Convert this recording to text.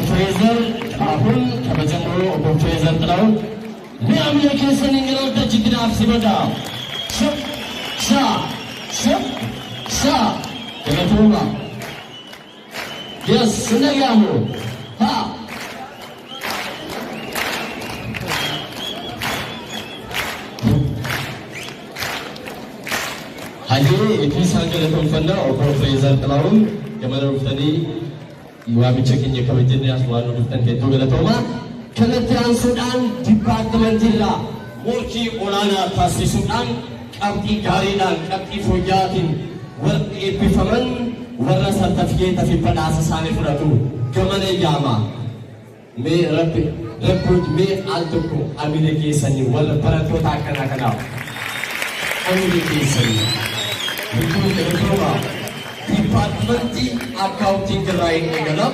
Fireezer Xilaahuun, kabajamoo obbo Fireezer Xilaahuun, mi'a biyya keessaniin gara waltajjiitti naaf simadhaa. Shab shaa shab shaa, galatooma. Yes, sin dhaga'amu. Haa. Hayyee, itti isaan galatoomfannaa. Obbo Fireezer Xilaahuun, gamana dhuftanii waamicha keenya kabajjanii as waan nu dhuftan hedduu galatoomaa. Kanatti aansuudhaan dipaartimentii irraa morkii olaanaa taasisuudhaan qabxii gaariidhaan, qabxii fooyya'aatiin warra eebbifaman, warra sartifikeeta fi badhaasa isaanii fudhatu gamana yaama. Mee rabbi rabbi mee al tokko hamilee keessanii warra barattoota akkanaa kanaaf hamilee keessanii hedduu galatooma. Dipaartimentii accounting irraa hin eegala.